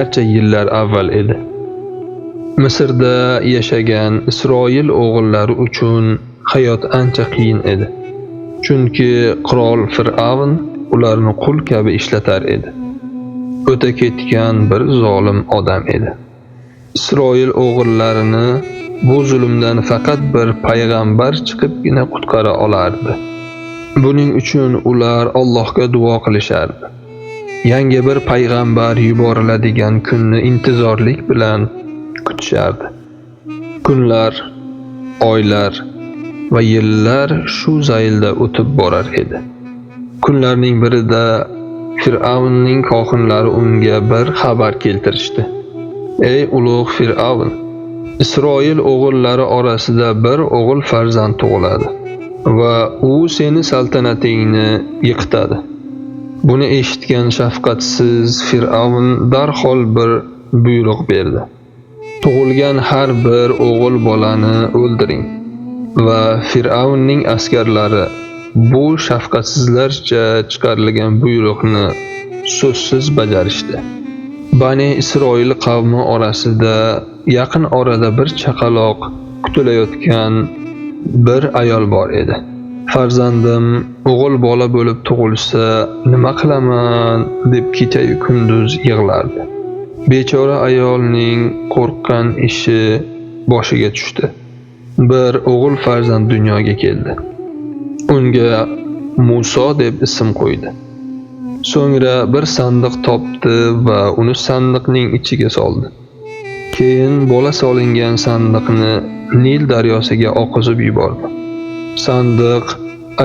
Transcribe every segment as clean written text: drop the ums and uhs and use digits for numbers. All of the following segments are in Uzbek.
Minglarcha yillar avval edi. Misrda yashagan Isroil o'g'illari uchun hayot ancha qiyin edi. Chunki qirol Fir'avn ularni qul kabi ishlatar edi. O'ta ketgan bir zolim odam edi. Isroil o'g'illarini bu zulmdan faqat bir payg'ambar chiqibgina qutqara olardi. Buning uchun ular Allohga duo qilishardi. Yangi bir payg'ambar yuboriladigan kunni intizorlik bilan kutishardi. Kunlar, oylar va yillar shu zaylda o'tib borar edi. Kunlarning birida Fir'avnning kohinlari unga bir xabar keltirishdi. Ey ulug' Fir'avn, Isroil o'g'illari orasida bir o'g'il farzand tug'iladi va u seni saltanatingni yiqitadi. Buni eshitgan shafqatsiz Fir'avn darhol bir buyruq berdi. Tug'ilgan har bir o'g'il bolani o'ldiring. Va Fir'avnning askarlari bu shafqatsizlarcha chiqarilgan buyruqni so'zsiz bajarishdi. Bani Isroil qavmi orasida yaqin orada bir chaqaloq kutilayotgan bir ayol bor edi. Farzandim o'g'il bola bo'lib tug'ilsa nima qilaman deb kecha-yu kunduz yig'lardi. Bechora ayolning qo'rqqan ishi boshiga tushdi. Bir o'g'il farzand dunyoga keldi. Unga Muso deb ism qo'ydi. So'ngra bir sandiq topdi va uni sandiqning ichiga soldi. Keyin bola solingan sandiqni Nil daryosiga oqizib yubordi. Sandiq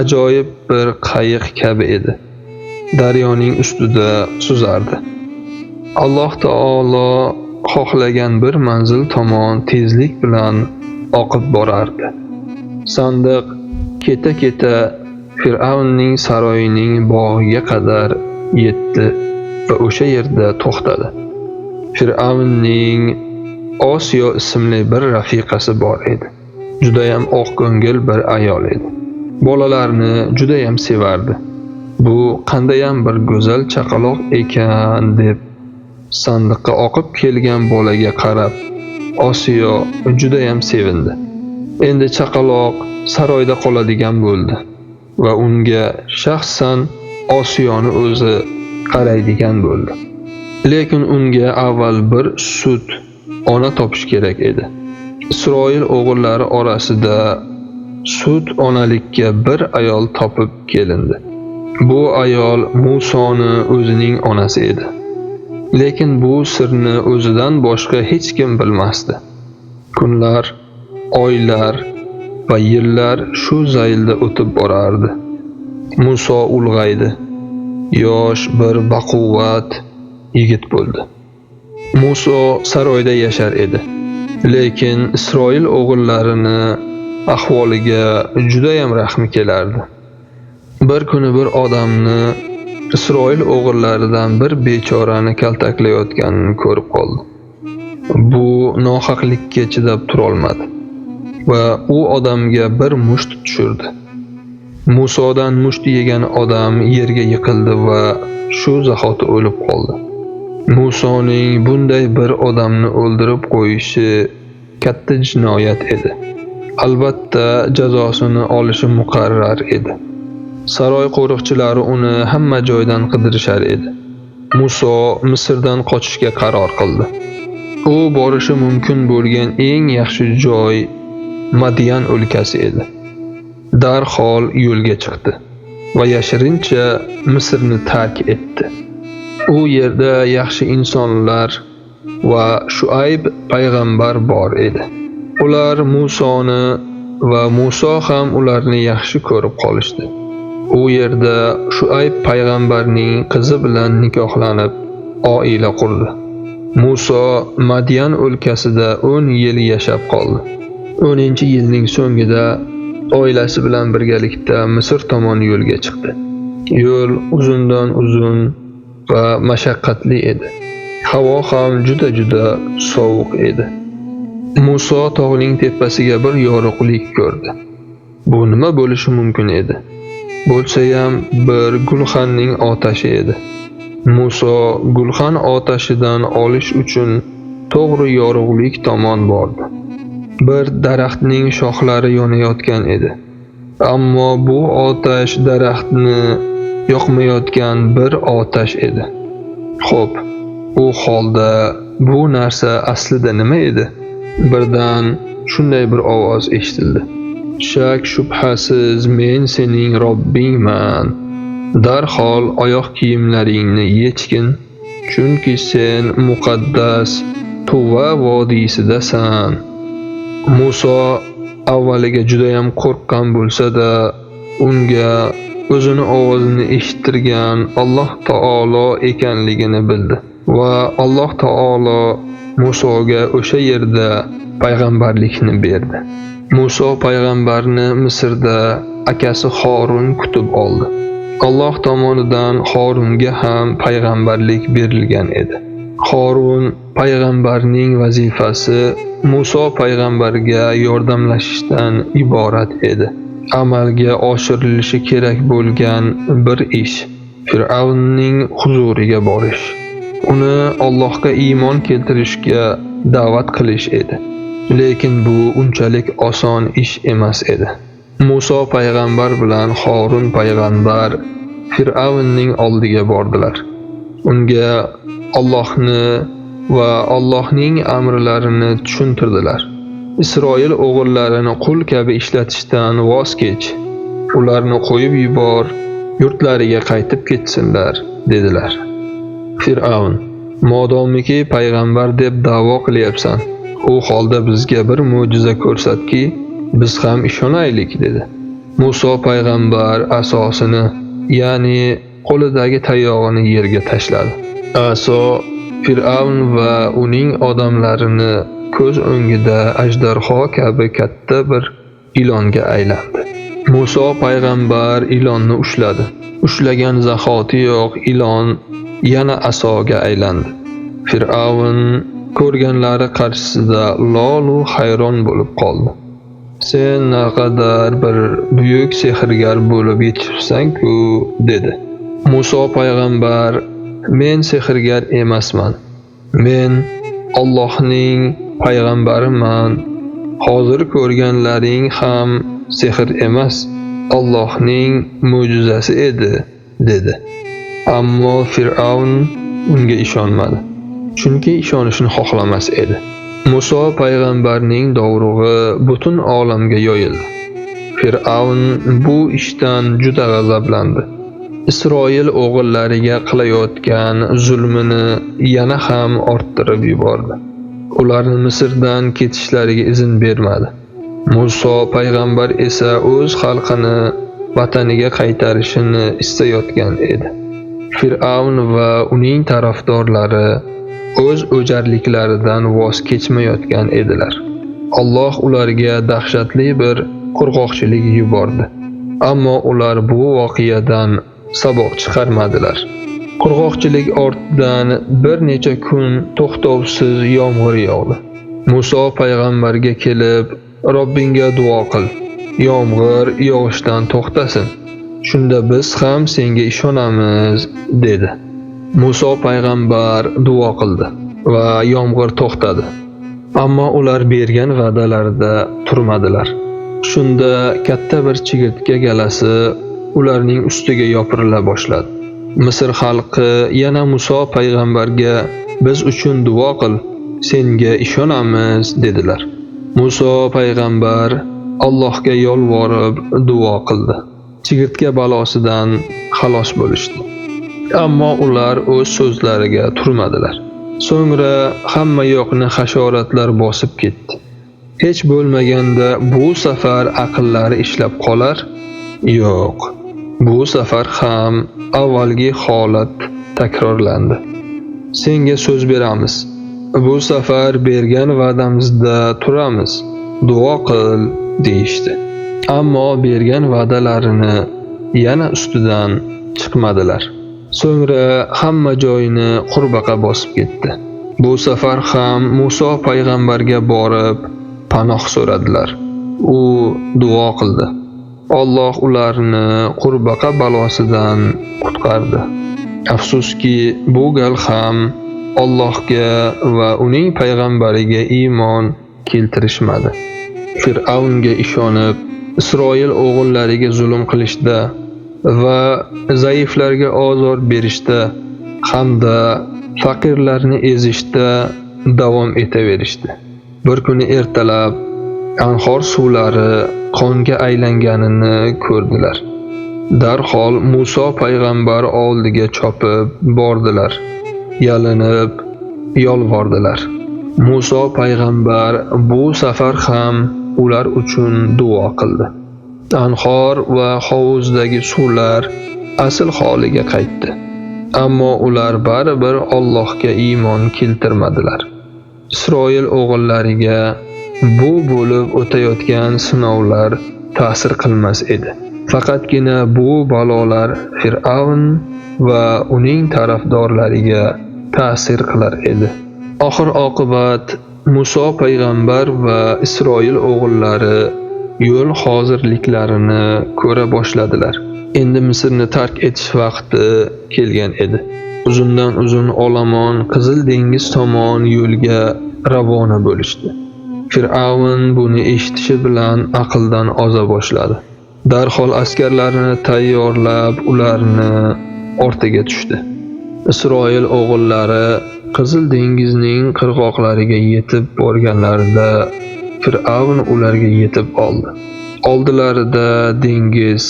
ajoyib bir qayiq kabi edi. Daryoning ustida suzardi. Alloh taolo xohlagan bir manzil tomon tezlik bilan oqib borardi. Sandiq keta-keta Fir'avnning saroyining bog'iga qadar yetdi va o'sha yerda to'xtadi. Fir'avnning Osiyo ismli bir rafiqasi bor edi. Judayam oqko'ngil bir ayol edi. Bolalarni judayam sevardi. Bu qandayam bir go'zal chaqaloq ekan deb sandiqqa oqib kelgan bolaga qarab Osiyo judayam sevindi. Endi chaqaloq saroyda qoladigan bo'ldi va unga shaxsan Osiyoni o'zi qaraydigan bo'ldi. Lekin unga avval bir sut ona topish kerak edi. Isroil o'g'illari orasida sut onalikka bir ayol topib kelindi. Bu ayol Musoni o'zining onasi edi. Lekin bu sirni o'zidan boshqa hech kim bilmasdi. Kunlar, oylar va yillar shu zaylda o'tib borardi. Muso ulg'aydi. Yosh bir baquvvat yigit bo'ldi. Muso saroyda yashar edi. Lekin Isroil o'g'illarini ahvoliga judayam rahmi kelardi. Bir kuni bir odamni Isroil o'g'illaridan bir bechorani kaltaklayotganini ko'rib qoldi. Bu nohaqlikka chidab turolmadi va u odamga bir musht tushirdi. Musodan musht yegan odam yerga yiqildi va shu zahoti o'lib qoldi. Musoning bunday bir odamni o'ldirib qo'yishi katta jinoyat edi. Albatta jazosini olishi muqarrar edi. Saroy qo'riqchilari uni hamma joydan qidirishar edi. Muso Misrdan qochishga qaror qildi. U borishi mumkin bo'lgan eng yaxshi joy Madyan o'lkasi edi. Darhol yo'lga chiqdi va yashirincha Misrni tark etdi. U yerda yaxshi insonlar va Shuayb payg'ambar bor edi. Ular Musoni va Muso ham ularni yaxshi ko'rib qolishdi. U yerda Shuayb payg'ambarning qizi bilan nikohlanib oila qurdi. Muso Madyan o'lkasida 10 yil yashab qoldi. 10-yilning so'ngida oilasi bilan birgalikda Misr tomon yo'lga chiqdi. Yo'l uzundan uzun va mashaqqatli edi. Havo ham juda-juda sovuq edi. Muso tog'ning tepasiga bir yorug'lik ko'rdi. Bu nima bo'lishi mumkin edi? Bo'lsayam bir gulxanning otashi edi. Muso gulxan otashidan olish uchun to'g'ri yorug'lik tomon bordi. Bir daraxtning shoxlari yonayotgan edi. Ammo bu otash daraxtni yoqmayotgan bir otash edi. Xo'p, u holda bu narsa aslida nima edi? Birdan shunday bir ovoz eshitildi. Shak shubhasiz men sening Robbingman. Darhol oyoq kiyimlaringni yechgin, chunki sen muqaddas Tuva vodiysidasan. Muso avvaliga juda ham qo'rqqan bo'lsa-da, unga o'zini ovozini eshittirgan Alloh taolo ekanligini bildi va Alloh taolo Musoga o'sha yerda payg'ambarlikni berdi. Muso payg'ambarni Misrda akasi Horun kutib oldi. Alloh tomonidan Horunga ham payg'ambarlik berilgan edi. Horun payg'ambarning vazifasi Muso payg'ambarga yordamlashishdan iborat edi. Amalga oshirilishi kerak bo'lgan bir ish Fir'avnning huzuriga borish, uni Allohga iymon keltirishga da'vat qilish edi. Lekin bu unchalik oson ish emas edi. Muso payg'ambar bilan Horun payg'ambar Fir'avnning oldiga bordilar. Unga Allohni va Allohning amrlarini tushuntirdilar. Isroil o'g'illarini qul kabi ishlatishdan voz kech, ularni qo'yib yubor, yurtlariga qaytib ketsinlar, dedilar. Fir'avn: "Modomiki payg'ambar deb da'vo qilyapsan, u holda bizga bir mo'jiza ko'rsatki, biz ham ishonaylik", dedi. Muso payg'ambar asosini, ya'ni qo'lidagi tayog'ini yerga tashladi. Aso Fir'avn va uning odamlarini ko'z o'ngida ajdarho kabi katta bir ilonga aylandi. Muso payg'ambar ilonni ushladi. Ushlagan zahotiyoq ilon yana asoga aylandi. Fir'avn ko'rganlari qarshisida lolu hayron bo'lib qoldi. "Sen naqadar bir buyuk sehrgar bo'lib yetishibsan-ku", dedi. Muso payg'ambar: "Men sehrgar emasman. Men Allohning payg'ambariman. Hozir ko'rganlaring ham sehr emas, Allohning mo'jizasi edi", dedi. Ammo Fir'avn unga ishonmadi, chunki ishonishni xohlamas edi. Muso payg'ambarning dovrug'i butun olamga yoyildi. Fir'avn bu ishdan juda g'azablandi. Isroil o'g'illariga qilayotgan zulmini yana ham orttirib yubordi. Ularni Misrdan ketishlariga izn bermadi. Muso payg'ambar esa o'z xalqini vataniga qaytarishini istayotgan edi. Fir'avn va uning tarafdorlari o'z o'jarliklaridan voz kechmayotgan edilar. Alloh ularga dahshatli bir qurg'oqchilik yubordi. Ammo ular bu voqeadan saboq chiqarmadilar. Qurg'oqchilik ortidan bir necha kun to'xtovsiz yomg'ir yog'di. Muso payg'ambarga kelib, "Robbingga duo qil, yomg'ir yog'ishdan to'xtasin. Shunda biz ham senga ishonamiz", dedi. Muso payg'ambar duo qildi va yomg'ir to'xtadi. Ammo ular bergan va'dalarida turmadilar. Shunda katta bir chigirtka galasi ularning ustiga yopirila boshladi. Misr xalqi yana Muso payg'ambarga: "Biz uchun duo qil, senga ishonamiz", dedilar. Muso payg'ambar Allohga yolvorib duo qildi. Chigirtka balosidan xalos bo'lishdi. Ammo ular o'z so'zlariga turmadilar. So'ngra hamma yoqni hasharotlar bosib ketdi. Hech bo'lmaganda bu safar aqllari ishlab qolar? Yo'q. Bu safar ham avvalgi holat takrorlandi. "Senga so'z beramiz. Bu safar bergan va'damizda turamiz. Duo qil", deyishdi. Ammo bergan va'dalarini yana ustidan chiqmadilar. So'ngra hamma joyini qurbaqa bosib ketdi. Bu safar ham Muso payg'ambarga borib panoh so'radilar. U duo qildi. Alloh ularni qurbaqa balosidan qutqardi. Afsuski, bu gal ham Allohga va uning payg'ambariga iymon keltirishmadi. Fir'avnga ishonib, Isroil o'g'illariga zulm qilishda va zaiflarga ozor berishda hamda faqirlarni ezishda davom etaverishdi. Bir kuni ertalab anhor suvlari qonga aylanganini ko'rdilar. Darhol Muso payg'ambar oldiga chopib bordilar, yalinib yolvordilar. Muso payg'ambar bu safar ham ular uchun duo qildi. Anhor va hovuzdagi suvlar asl holiga qaytdi. Ammo ular baribir Allohga iymon keltirmadilar. Isroil o'g'illariga bu bo'lib o'tayotgan sinovlar ta'sir qilmas edi. Faqatgina bu balolar Fir'avn va uning tarafdorlariga ta'sir qilar edi. Oxir oqibat Muso payg'ambar va Isroil o'g'illari yo'l hozirliklarini ko'ra boshladilar. Endi Misrni tark etish vaqti kelgan edi. Uzundan uzun olomon Qizil dengiz tomon yo'lga ravona bo'lishdi. Fir'avn buni eshitishi bilan aqldan oza boshladi. Darhol askarlarini tayyorlab, ularni ortiga tushdi. Isroil o'g'illari Qizil dengizning qirg'oqlariga yetib borganlarida Fir'avn ularga yetib oldi. Oldilarida dengiz,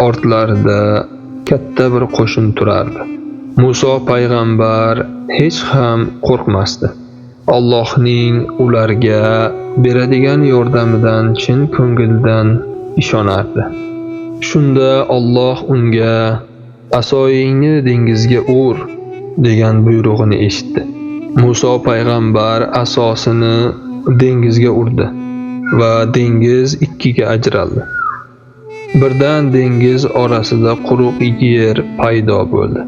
ortlarida katta bir qo'shin turardi. Muso payg'ambar hech ham qo'rqmasdi. Allohning ularga beradigan yordamidan chin ko'ngildan ishonardi. Shunda Alloh unga "Asoyingni dengizga ur" degan buyrug'ini eshitdi. Muso payg'ambar asosini dengizga urdi va dengiz ikkiga ajraldi. Birdan dengiz orasida quruq yer paydo bo'ldi.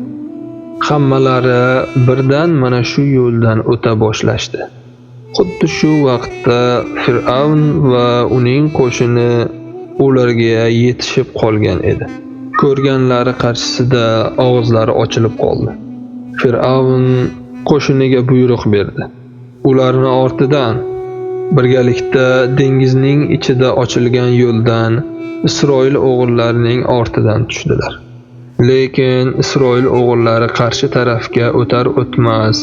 Hammalari birdan mana shu yo'ldan o'ta boshlashdi. Xuddi shu vaqtda Fir'avn va uning qo'shini ularga yetishib qolgan edi. Ko'rganlari qarshisida og'izlari ochilib qoldi. Fir'avn qo'shiniga buyruq berdi. Ularni ortidan birgalikda dengizning ichida ochilgan yo'ldan Isroil o'g'illarining ortidan tushdilar. Lekin Isroil o'g'illari qarshi tarafga o'tar o'tmas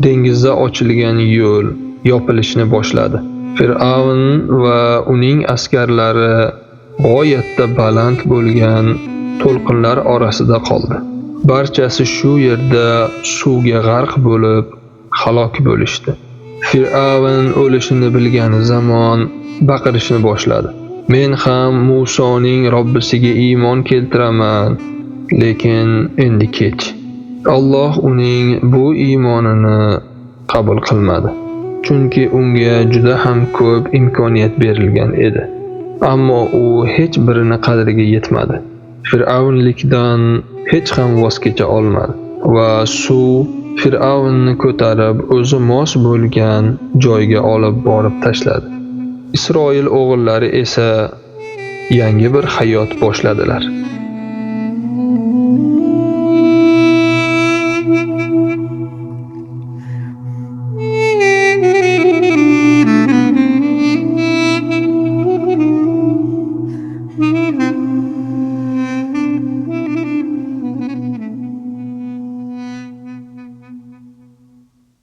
dengizda ochilgan yo'l yopilishni boshladi. Fir'avn va uning askarlari g'oyatda baland bo'lgan to'lqinlar orasida qoldi. Barchasi shu yerda suvga g'arq bo'lib halok bo'lishdi. Fir'avn o'lishini bilgani zamon baqirishni boshladi. Men ham Musoning Robbisiga iymon keltiraman, lekin endi kech. Alloh uning bu iymonini qabul qilmadi, chunki unga juda ham ko'p imkoniyat berilgan edi. Ammo u hech birini qadriga yetmadi. Fir'avnlikdan hech ham voz kecha olmadi va suv Fir'avnni ko'tarib o'zi mos bo'lgan joyga olib borib tashladi. Isroil o'g'illari esa yangi bir hayot boshladilar.